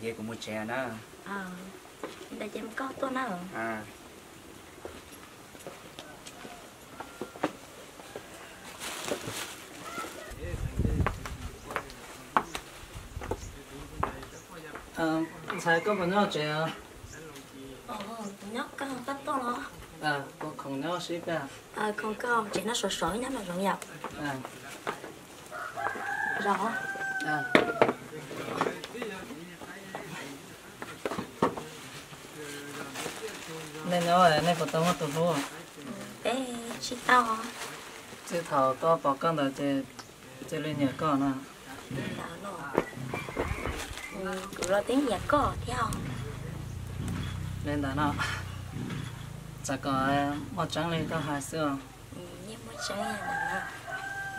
Ces kuv mus tsev na. Li ntawd ces mus koj tuaj na. Ntxhais, koj puas nyob tsev? Nyob, koj tuaj los? Kuv khoom nyob sib pliag. Khoom koj tsev no sov sov nyob no zoo yom. Nej nyob nej puas tau muaj tus hlub? Peb tsis tau. Txij thaum koj pom koj ntawd ces cia li nyiam koj na. Kuv los twb nyiam koj thiab. Li ntawd no, txawm kom muaj tseeb li koj hais xwb os. Yeej muaj tseeb,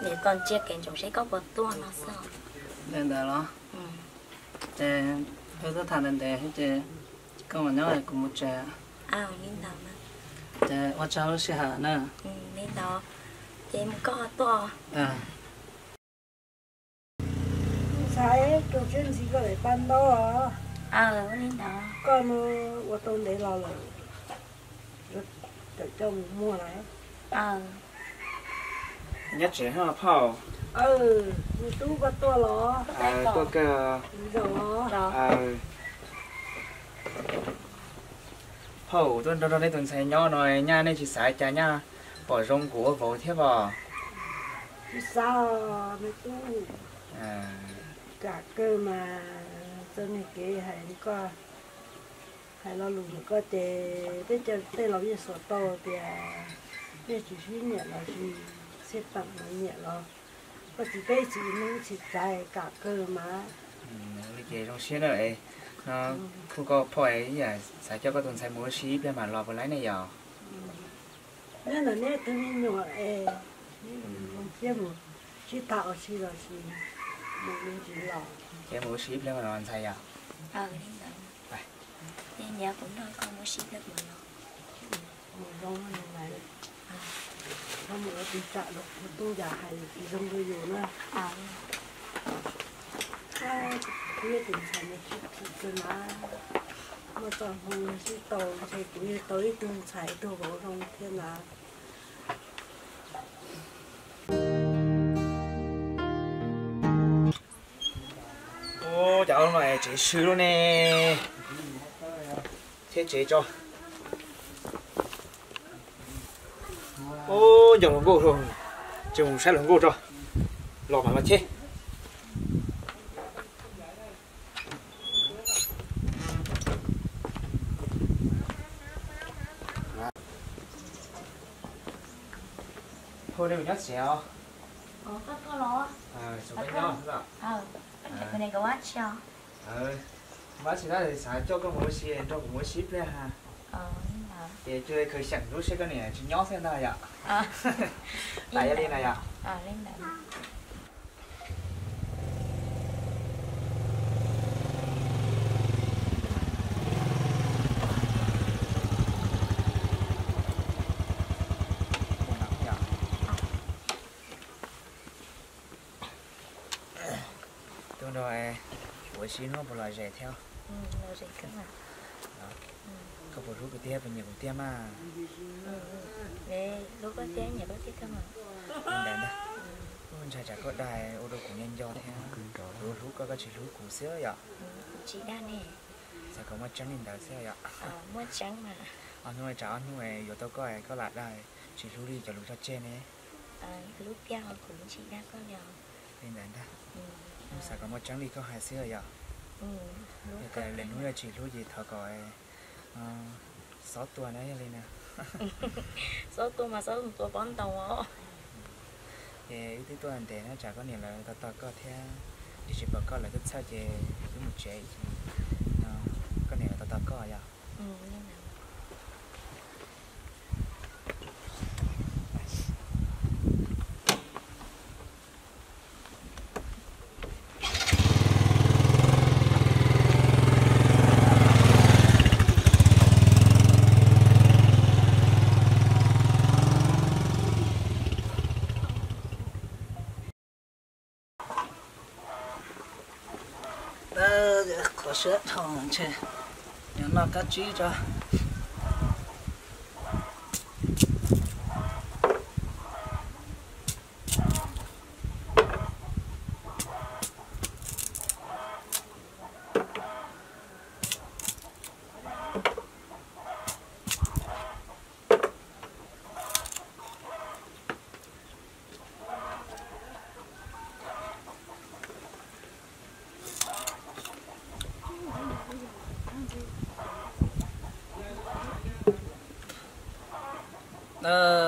niam tos ntsia kev ntsoov seb koj puas tuaj no xwb. Li ntawd los? Ces wb twb tham ntev ntev thiab ces koj mam nyob es kuv mus tsev. Ces ua tsaug lub sij hawm na. Li ntawd ces mus koj tuaj. Ntxhais, koj siab ntxhi koj daim paj ntaub os. Koj no ua tau ntev los lawm, tawm coj mus muag lawm. Nyob tsev phauj. Me tub, koj tuaj los? Tuaj kawg. Zoo los? Phauj, tuaj nrog nrog nej tus ntxhais nyob no nyaj nej tsis xav cas nyaj pom zoo kuv ua vauv thiab os? Tsis xav os me tub. Kam kawg mas, txoj niag kev hais koj, hais lo lus ntawm koj ces peb cov tej laus yeej xav tau tias nej tsis sib nyiam los tsis sib teem los nyiam los koj txiv peb txiv mus tsis txais, kam kawg mas. Li ces zoo siab na, no kuj koj phauj ib yam xav coj koj tus ntxhais mus ua si ib pliag mam los puas laib ne yom? Nyob ntawm neb tus me nyuam es, thiab mus sib tham ua si los sis mus me ntsis los? Ces mus ua si ib pliag mam los ntxhais yom? Li ntawd, kuv nrog koj mus ua si ib pliag mam los. Mus zoo, mus ua tus tsam los kuv tub yam hais tsis zoo rau yus na. Neb tus ntxhais nws sib tham xwb na, muaj txoj hmoo sib tau ntshe kuv yuav tau ib tug ntxhais ib tug vauv zoo thiab na. Ua cas no tsev swb lub ne, thiab tsev tso. Ub, nco hluas nkauj, tsis mus saib hluas nkauj tso, los mam los cheb. Hu, nej mus nyob tsev os. Koj los? Koj nyob os. Ua tsi na, xav coj koj mus ua si, nrog kuv mus ua si ib pliag. Ces cia li khaws xyeem lub seb koj niam tsis nyob xwb ntag yom. Yog li na yom. Tuaj nrog kuv ua si hnub puas lom zem thiab? Koj puas hlub kuv tiag, puas nyiam kuv tiag mas? Ntshai tsam koj dag ua rau kuv nco nco thiab. Kuv hlub koj, koj tsis hlub kuv xwb yom? Tsis dag ne. Xav kom muaj tseeb li ntawd xwb yom? Ob hnub, tsam ob hnub yuav tau koj, koj lam dag tsis hlub li cov lus tso tseg ne. Li ntawd ntag. Xav kom muaj tseeb li koj hais xwb yom? Yog tias lwm hnub yog tsis hlub ces thov kom xob tua na, yog li na. Xob tua mas xob tua pob ntoo os. Ces wb twb tuaj ntev na, tsam koj niam lawv tos tos koj thiab, tsis pom koj lawv twb txhawj ces wb mus tsev, koj niam lawv tos tos koj yom. Qhov siab dhau ntshe yuav noj kab tsib tso.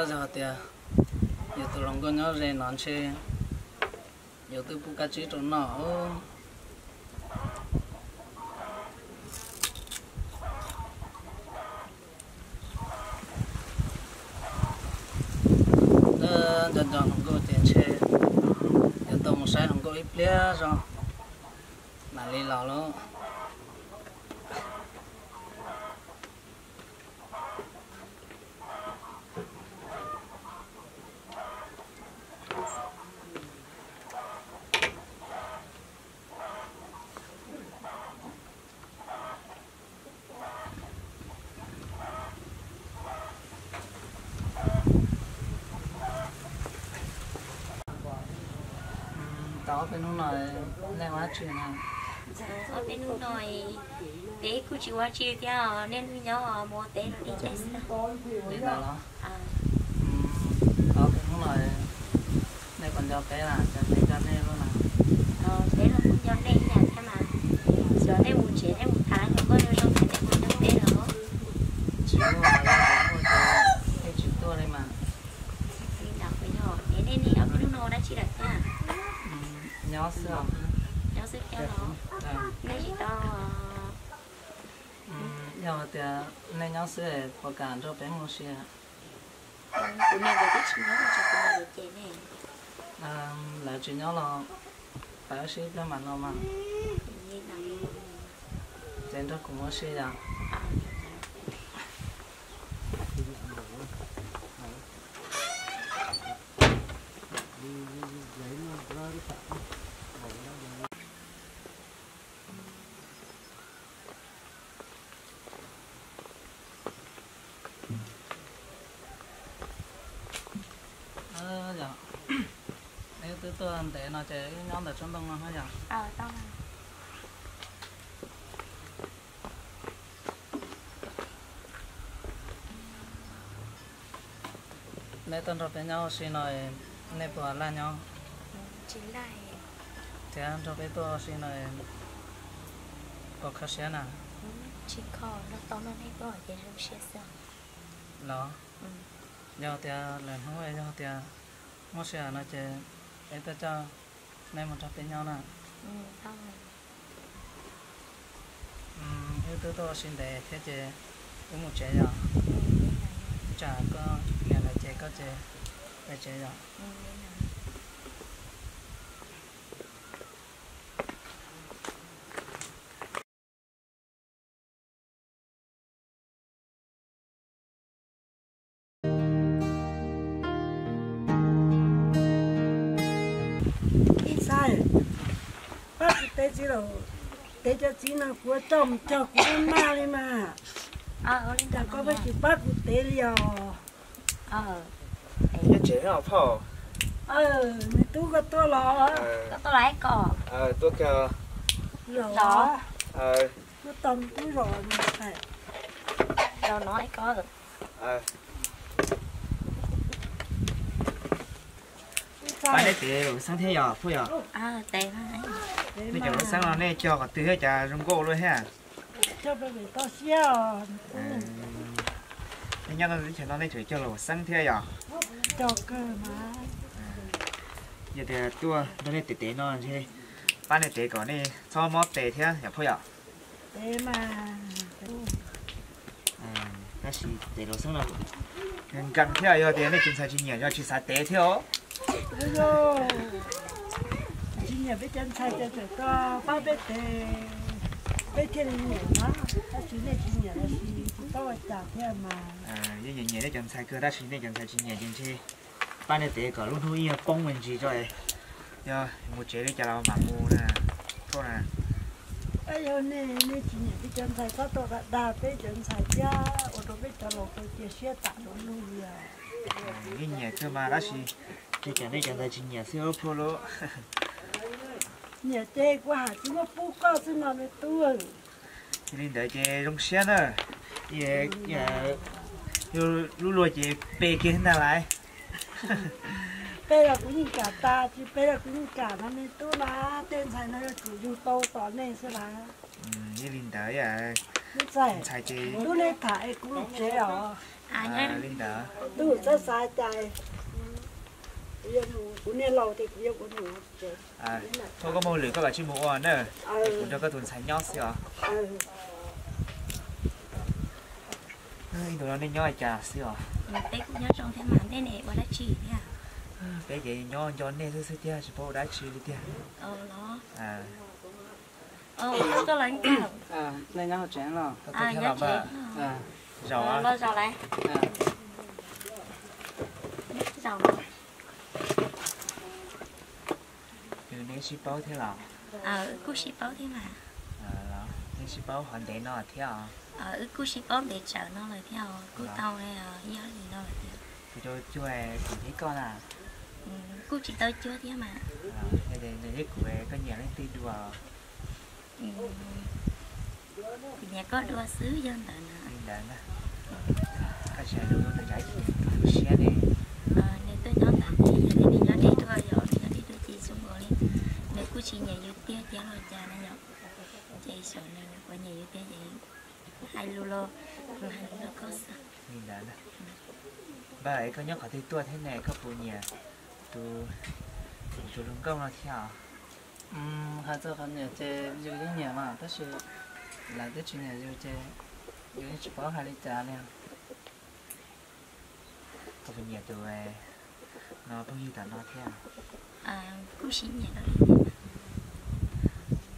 Yog tias yus tus hluas nkauj nyob ze no ntshe yuav twb pub kab tsib rau noj. Nco nco hluas nkauj ces ntshe yuav tau mus saib hluas nkauj ib pliag zog mam li los lauj. Tau ob peb hnub no nej ua dab tsi na? Ob peb hnub no peb kuj tsis ua dab tsi thiab, niaj hnub nyob mus ua teb no li thiab xwb. Li ntawd los? Tau ob peb hnub no nej puas nco peb na, cas peb nco nej lub na? Peb los kuj nco nej ib yam thiab mas, xyov nej mus tsev nej mus tham nyuag koj zoo zoo ces nej puas nco peb los? Tsis muaj, muaj ces nej tsis tuaj li mas. Li ntawd puas yog? Es nej nim ob peb hnub no ua dab tsi lawm thiab? Nyob xwb os. Nyob xwb thiab los? Nej tsis tau Yog tias nej nyob xwb puas kam nrog peb mus ua si? Kuv niam nkawd twb tsis nyob, tsis kuv niam nkawd ces ne. Lawv tsis nyob los pab wb sib pliag mam no mas. Ces nrog kuv mus ua si yom. Yog, wb twb tuaj ntev no ces wb nyob ntawm tsob ntoo no yom. Nej tuaj nrog peb nyob ua si no, nej puas laj nyob? Thiab nrog peb tuaj ua si no, puas kho siab na? Los, yog tias lwm hnub yog tias muaj sij hawm no ces peb tuaj coj nej mus nrog peb nyob na. Wb twb tuaj ua si ntev thiab ces wb mus tsev yom. Tsam koj niam lawv ces koj ces peb tsev yom. Ib txhais, pab kuv tev txiv laum, tev cov txiv no kuv coj mus cog kuv lub naj li mas. Cas koj pheej tsis pab kuv tev li os? Nyob tsev phauj. Nws tub koj tuaj los? Koj tuaj los ib ko? Tuaj kawg. Los. Tuaj tos tub zos. Los no ib ko. Pab nej tev laum xeeb thiab yog phauj yog? Nej cov laum xeeb no nej cog qhov twg thiab cas zoo nkauj luaj thiab? Nej nyob teb chaws no nej tseem cog laum xeeb thiab yog? Yog tias tuaj nrog nej tev tev no ntshe pab nej tev kom nej txhob mob tes thiab yog phauj yog? Tab sis tev laum xeeb no nkees thiab, yog tias nej tus ntxhais tsis nyiam yog tsis xav tev thiab os. Tsis nyiam peb cov ntxhais ces txawm koj pab peb tev, peb thiaj li nyiam na. Tab sis nej tsis nyiam los sis tsis paub ua cas thiab mas. Yeej nyiam nyiam nej cov ntxhais kawg tab sis nej cov ntxhais tsis nyiam ces ntshe pab nej tev kom lub hnub ib nyuag poob me ntsis tso, yog mus tsev li cas los mam mus na, phauj na. Yog nej, nej tsis nyiam peb cov ntxhais txhob tau dag dag peb cov ntxhais thiab, ua rau peb cov laus tau cia siab tas lub lug li os. Yeej nyiam kawg mas tab sis ua cas nej cov ntxhais tsis nyiam xwb pluag lauj? Nyiam ces kuv hais tsis muaj pub koj xwb no me tub. Yog li ntawd ces zoo siab na. Yus lub luag ces pe kiag ntag lauj. Pe los kuv yeej kam tas, tsis pe los kuv yeej kam no me tub na. Tej ntxhais no yuav tsum yug tau tos nej xwb lauj. Yog li ntawd, ntxhais ces tub nej tham es kuv mus tsev os. Li ntawd. Tub txhob xav cas, kuv niag laus ces kuv yuav kuv mus tsev. Thaum koj muaj hauj lwm koj kav tsij mus ua na, kuv nrog koj tus ntxhais nyob xwb os. Ib ntus no nej nyob li cas xwb os? Peb ces nyob nco nej xwb xwb tiag, tsis paub ua dab tsi li tiag. Zaum, neb sib paub thiab los? Kuj sib paub thiab mas. Neb sib paub qhov ntev no thiab os? Wb kuj sib paub ntev tsawv no lawm thiab os, kuj tau ib ob hlis no lawm thiab. Kuv cov cuag kuv thiab koj na? Kuj tsis tau cuag thiab mas. Yog kuv koj nyiam leej twg dua? Kuv nyiam koj dua xwb yog ntawd na. Li ntawd na. Koj tsis hais lus rau tus tsov siab ne. Nws tuaj nyob ntawd ces yog tias nws nyob deb dua, yog nws nyob deb dua ces zoo nkaus li nws kuj tsis nyiam yus tiag tiag los cas na yom. Ces xyov nws puas nyiam yus tiag ces hais lus los, hais lus rau koj xwb. Li ntawd na. Npawg, es koj nyob qhov twg tuaj thiab ne, koj puas nyiam tus, tus hluas nkauj no thiab os? Hais txog qhov nyiam ces yus yeej nyiam mas, tab sis lawv twb tsis nyiam yus ces yus yeej tsis paub hais li cas li. Koj puas nyiam tus no, phooj ywg tom no thiab? Kuj sib nyiam.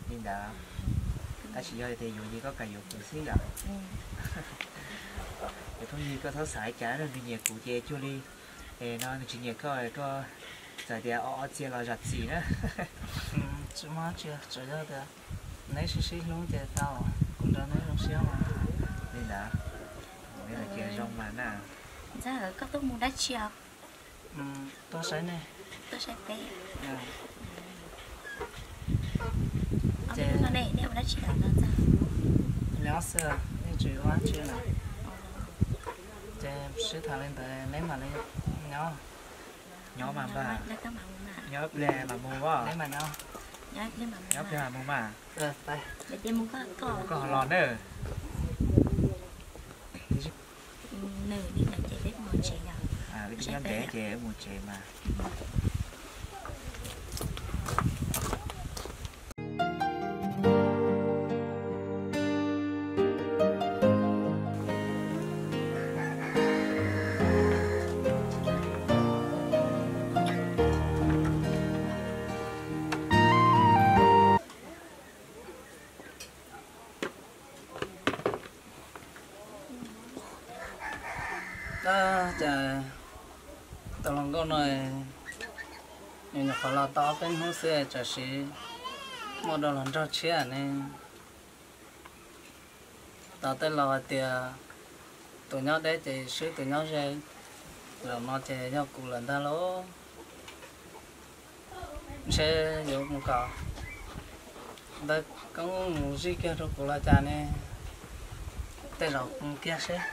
Li ntawd, tab sis yog tias yuav ces koj kam yuav kuv xwb yom? Es phooj ywg koj txhob xav li cas, nws nyiam kuv ces cuag li, es no nws tsis nyiam koj, koj txawm tias o o txias los zam txim na. Tsis muaj dab tsi, tsuas yog tias neb sib sib hlub ces tau, kuv nrog neb zoo siab mas. Li ntawd, li ntawd ces zoo mas na. Ntxawg, koj tuaj mus dab tsi os? Tuaj saib nej. Tuaj saib peb. Ces nej ua dab tsi lawm no ntxawg? Nyob xwb, yeej tsis ua dab tsi lawm. Ces sib tham li ntawd neb mam li nyob. Nyob mas npawg, nyob ib pliag mam mus os. Neb mam nyob. Nyob ib pliag mam mus mas. Koj ho los na. Nws li ntawd ces peb mus tsev os. Peb nyob ntev ces mus tsev mas. Tab sis tus hluas nkauj no nws nyuam qhuav los tau ob peb hnub xwb, tam sim muaj dua hluas nraug tshiab ne. Tau tej laus hais tias tus nyob deb ces swb tus nyob ze, zaum no ces yog kuv lawm ntag lauj. Ntshe yuav mus kom ntawd koob mus zij kiag rau kuv los cas ne. Tej zaum mus kiag seb.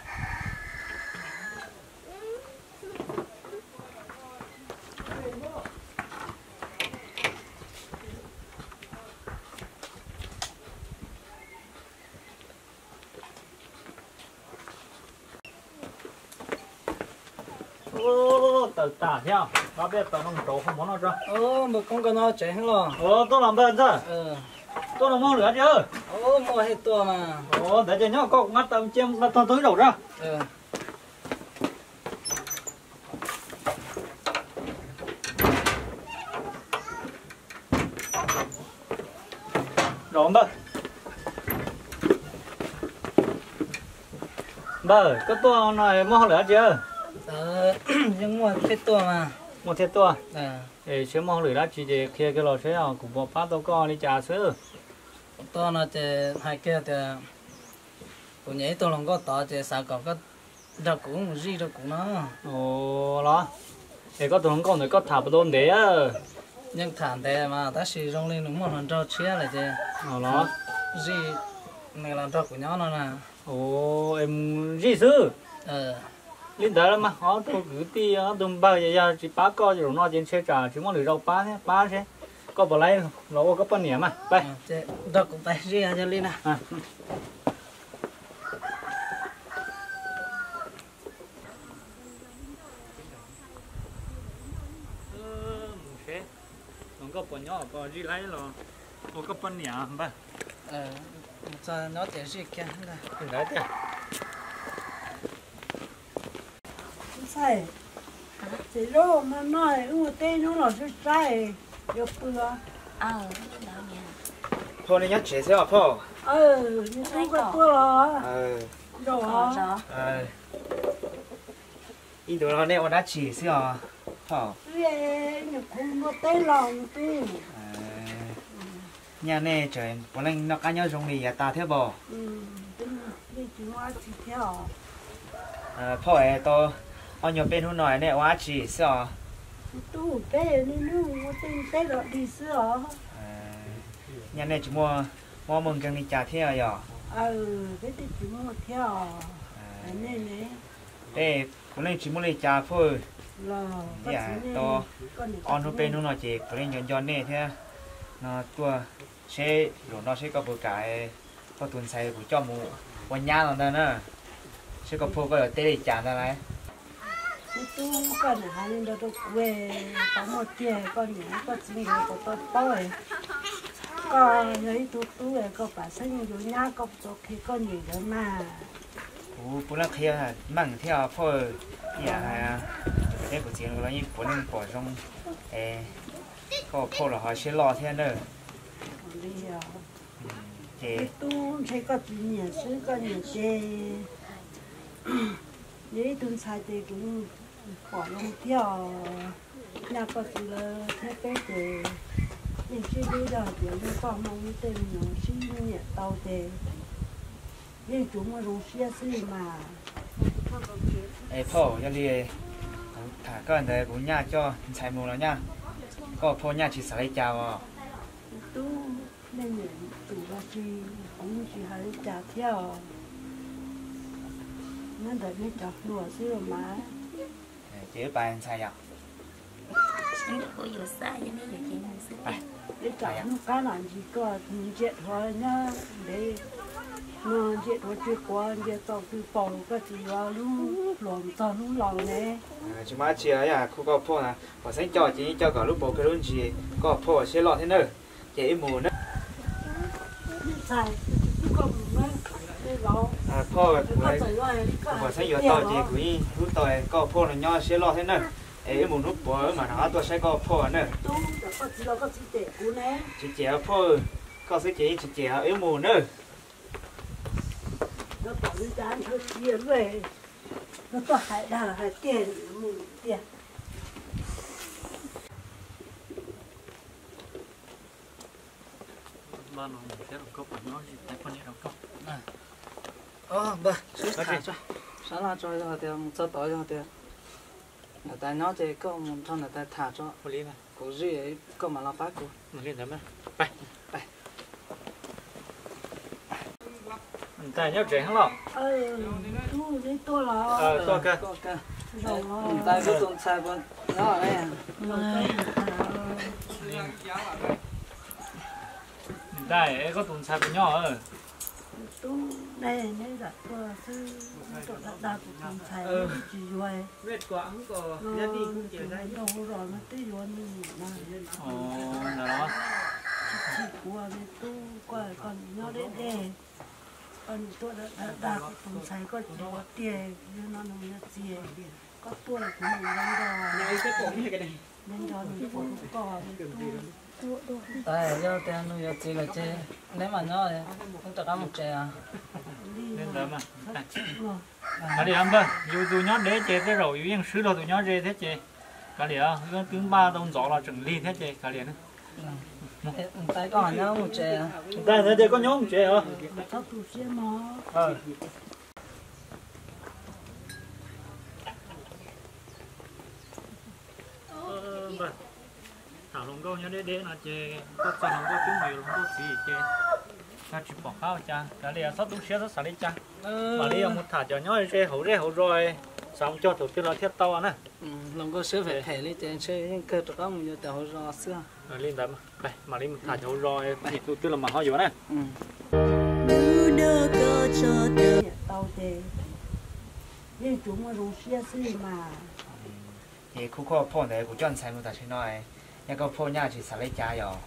Tawm tas thiab, peb tawm no mus rau hoo mov noj tso. Npawg koob, koj nyob tsev heev los? Tuaj los npawg ntxawg. Tuaj no muaj hauj lwm dab tsi? Muaj, tuaj mas. Ntawd ces nyob koj, kuv nqa taws cia mus nqa tog tau ib zaug na. Zaum npawg. Npawg, koj tuaj no muaj hauj lwm dab tsi? Yeej muaj thiaj tuaj mas. Muaj thiaj tuaj. Es seb muaj hauj lwm dab tsi ces qhia kiag los seb kuv puas pab tau koj li cas xwb. Toj no ces hais kiag tias kuv nyiam ib tug hluas nkauj tod ces xav kom koj nrog kuv mus zij rau kuv no. Ua los, es koj tus hluas nkauj ntawd koj tham puas tau ntev? Yeej tham ntev mas tab sis zoo li nws muaj hluas nraug tshiab lawm ces los zij nws los nrog kuv nyob no na. Es mus zij xwb. Li ntawd mas ob tug kwv tij ob tug npawg yog tsis pab koj zaum no ces ntshe tsam tsis muaj lwm zaus pab thiab, pab seb koj puas laib los ua koj poj niam mas. Nrog kuv pais zij yog li na. Mus seb hluas nkauj puas nyob, puas zij laib los ua koj poj niam npawg. Mus txog nyob ces zij kiag ntag. Ntxhais, ces zaub no noj wb mus teb hnub los sib saib, yuav pw. Phauj, nej nyob tsev xwb os phauj? Nws tub koj tuaj los? Ib ntus no nej ua dab tsi xwb os phauj? Nyuam qhuav mus teb los nws tub. Nyaj nej tseem puav leej noj qab nyob zoo li yav tas thiab pob? Phauj, tau ob nyuag peb hnub no nej ua dab tsi xwb os? Tub, peb niaj hnub ua tej teb los dig xwb os. Nyaj nej tsis muaj, muaj muaj nkeeg li cas thiab yog? Peb twb tsis muaj thiab os. Nej ne? Peb puav leej tsis muaj li cas phauj. Tau ob hnub peb hnub no ces puav leej nco nco nej thiab no tuaj seb zaum no seb koj puas kam koj tus ntxhais kuv coj mus ua nyab no ntag na. Seb koj phauj koj yuav teb li cas ntag lauj. Tub, koj niam hais li ntawd rau kuv, tau muaj tiag koj niam koj txiv nkawd puas tau paub? Koj yog ib tug tub koj pam xeeb yuav nyab koj puas tau qhia koj niam nkawd mas? Kuv puav leej qhia meej thiab phauj. Ib yam hais kuv niam thiab kuv txiv los yeej puav leej pom zoo es koj phauj los ho siab loj thiab nawb. Ces tub, ntshe koj tsis nyiam xwb, koj nyiam ces yog ib tug ntxhais ces kuv pom zoo thiab os. Nyaj koj txiv lawv thiab peb ces yeej sib hlub, yog tias yog koj Hmoob tej me nyuam sib nyiam tau ces yeej tsuas muaj zoo siab xwb mas. Es phauj, yog li kuv tham koj ntawd kuv nyaj coj ntxhais mus los nyaj, koj phauj nyaj tsis xav li cas os? Tub, nej niam tus los tsis, kuv tsis hais li cas thiab os. Nyob ntawm nej cov hluas xwb los mas. Ces wb pais ntxhais yom. Ib tsam hnub qab los ntsis koj ntsia dhuav nyob ntev no, ntsia dhuav tsis quav, ntsia txaus twg paus koj tsis yuav lub hluas txog hnub laus ne. Tsis muaj dab tsi, yog kuv koj phauj na, pom xeeb coj ces yeej coj kom lub paus kawg lub ntsis, koj phauj siab loj thiab nawb. Ces wb mus na. Phauj, kuv pom xeeb yuav tau ces kuv yeej hlub tau koj phauj no nyob siab loj thiab nawb. Es wb mus hnub puav wb mam rov qab tuaj saib koj phauj nawb. Tsis cem phauj, koj xwb ces yeej tsis cem, wb mus nawb. Npawg, sib tham tso, sab laj tso, yog tias mus txog tod yog tias niam tais nyob ces koj mus nrog niam tais tham tso, kuv zij koj mam los pab kuv. Niam tais nyob tsev los? Niam tais, koj tus ntxhais puas nyob? Niam tais, koj tus ntxhais puas nyob? Tub, nej zam tuaj xwb, tuaj dag dag kuv tus ntxhais tsis yuav. Nws tus nraug hauv zos no twb yuav nws na. Tsis txhij kuv li tub, koj nyob deb deb, koj nim tuaj dag dag kuv tus ntxhais koj tsis yuav tiag, yog no nws yuav txias, koj tuaj kuv nim nco nco, nco nco nws puas hlub koj li tub. Tais, yog tias nws yuav txiv lawm ces neb mam nyob, wb rov qab mus tsev os. Kav liam npawg, yus tus nyob deb ces tej zaum yus yeej swb luag tus nyob ze thiab ces kav liam, wb twb npaj tau ntxov los tseem lig thiab ces kav liam. Tais koj nyob mus tsev. Tais ntawd ces koj nyob mus tsev os. Tham hluas nkauj nyob deb deb no ces koj txog hluas nkauj twb mus yuav hluas nkauj txiv ces yog tsis pom qab ua cas, kav liam txhob tu siab txhob xav li cas. Mam li yuav mus tham cov nyob ze hauv zej hauv zos, xav mus cog thaum twg los thiaj tau na. Hluas nkauj siab phem phem li ces ntshe yeej kawg rov qab mus yuav cov hauv zos xwb. Li ntawd mam li mus tham cov hauv zos, tus twg los mam ho yuav na. Hnub no koj tso tau ces yeej tsuas muaj zoo siab xwb mas. Ces khub koj phauj ntawd kuv coj ntxhais mus tam sim no, yog koj phauj nyaj tsis xav li cas yom?